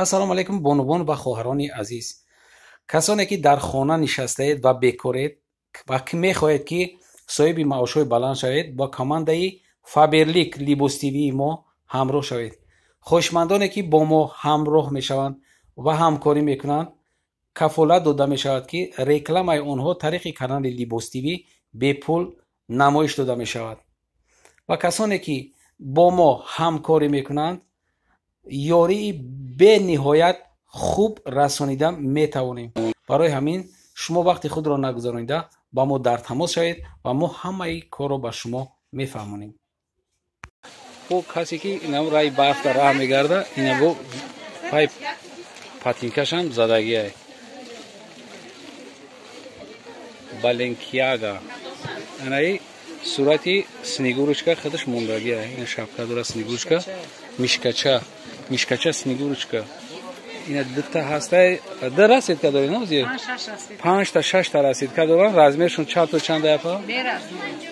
Ассалому алайкум бонувон ва хоҳарони азиз. Касоне ки дар хона нишастаед ва бекоред ва ки мехоҳед ки соҳиби маошҳои баланд шавед, бо командаи Фаберлик Либос ТВ-и мо ҳамроҳ шавед. Хоҳишмандоне ки бо мо ҳамроҳ мешаванд ва ҳамкорӣ мекунанд, кафолат дода мешавад ки рекламаи онҳо тариқи канали Либос ТВ бепул намоиш дода мешавад. Ва касоне ки бо мо ҳамкорӣ мекунанд, ёрии бениҳоят хуб расонида метавонем. Барои ҳамин шумо вақти худро нагузаронида ба мо дар тамос шавед ва мо ҳамаи корро ба шумо мефаҳмонем. Бо касе ки инам раи барф дар раҳ мегарда, ина бо пай патинкашам задагиай. Баленкиага. Анаи сурати Снегурочка худаш мондагиай. Ина шапка дора Снегурочка, мишкача, мишкача Снегурочка. Ина дута ҳастай, ду расетка доред, на зир? 5 та 6 та расетка доран, размершон чанд то чанд япа?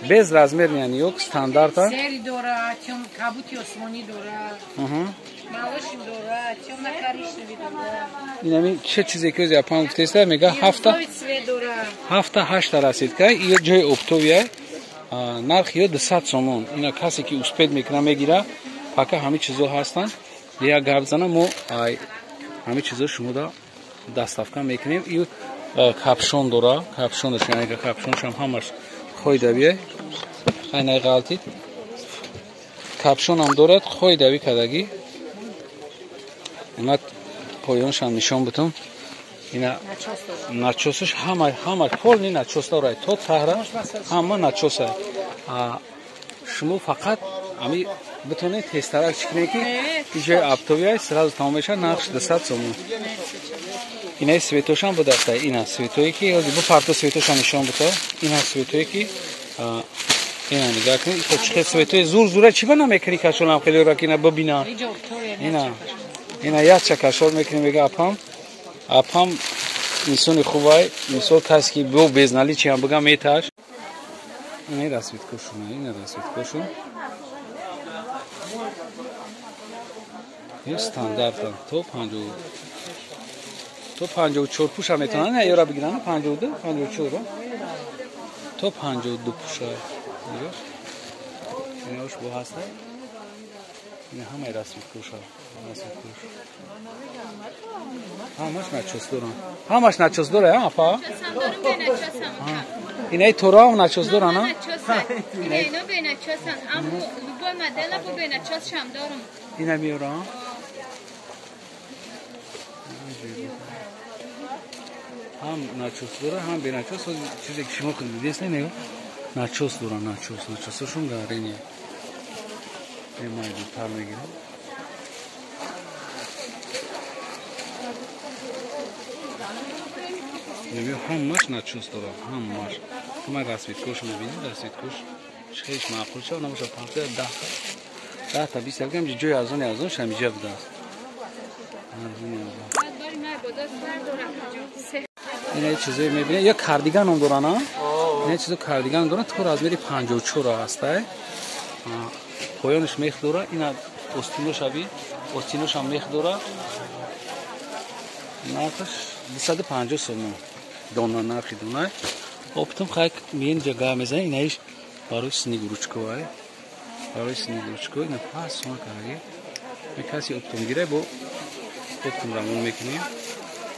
Без размер яъне ёк стандарта. Серый дора, тём кабути осмонӣ дора. Малошим дора, тёмно-коричневый дора. Инами чӣ чизе ки япан гуфтеста, мега ҳафта ҳафта ҳашта расетка, ё ҷои оптовия, нархи ё 200 сомон. Ина касе ки успеть мекуна мегира, пока ҳами чизо ҳастанд. Як гап зана мо ҳами чизо шумода доставка мекунем. И капшон дора, капшонаш, яъне капшонашам ҳамаш хойдавие. Айнай ғалтид. Капшонам дорад, хойдави кадагӣ. Ина поёншам нишон бутум. Ина начосаш ҳама ҳама полный начос дорад. То таҳра ҳама начоса. Шумо фақат ами битонед тезтарак чӣ кунед ки иҷои оптовия сразу тамом мешавад, нархш 200 сомон. Инаи светошам будаста, ина светое ки ҳозир бу парто светоша нишон бута. Ина светое ки ина нигоҳ кунед, чӣ хел светои зур зура чӣ ба намекунӣ кашолам хелеро ки ина бибинам. Ина ина якча кашол мекунем, мега апам апам инсони хубай, мисол касе ки бо безналичиам бигам меташ. Ина расветкошуна, ина расветкошун. Ин стандарта то 54 пуша метавонанд, на ёра бигиранд, 52, 54 то 52 пуша. Инош бо ҳаста. Ин ҳамаи расветкоша, расветкош. Ҳамаш начос доранд. Ҳамаш начос дора, апа? Инаи тораам начос доранд, а? Ино беначосанд, аммо любой модела бо беначосшам дорам. Ина меёрам. Ҳам начос дора, ҳам беначос. Чизе ки шумо дидест, не? Начос дора, начос, начосошон гарине. Ман зудтар мегирам. Ҳамаш начос дора, ҳамаш. Ҳама расветкош мебинед, расветкош хеле маъқул шав, набошад 5 10 10 та 20 гам ҷои арзони арзон шамиҷа будааст. Арзони арзон. Ина чизое мебинед, ё кардиган ном доранд, а? Ина чизо кардиган доранд, то размери 54 ҳастай. Поёнаш мех дора, ина остиношаби, остиношам мех дора. Нархаш 250 сомон. Дона нархи дона. Оптом хайк миен ҷага мезанем, инаиш барои Снегурочка. Барои Снегурочка ина пас сомон кардаги. Ме каси оптом гире бо оптом равон мекунем.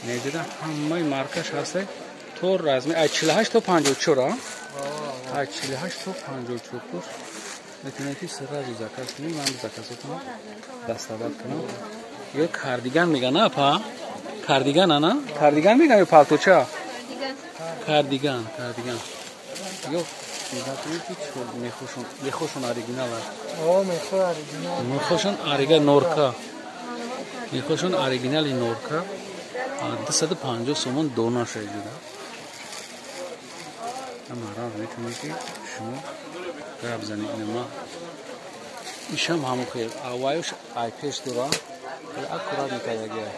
Неҷида ҳамаи маркаш ҳастай то размер ай 48 то 54, а? Ай 48 то 54 пуш. Метавонед ки сразу заказ кунед, ман заказотонро доставать кунам. Ё кардиган меган, апа? Кардиган, ана? Кардиган меган ё палточа? Кардиган, кардиган. Ё нигоҳ кунед ки чӣ мехошон, мехошон оригинал аст. О, мехо оригинал. Мехошон оригинал норка. Мехошон оригинали норка. 250 сомон донаша иҷода. Ама метавонед ки шумо гап занед инама. Ишам ҳамон хел. Авваюш ай пеш дора. Хеле аккурат мекардагия.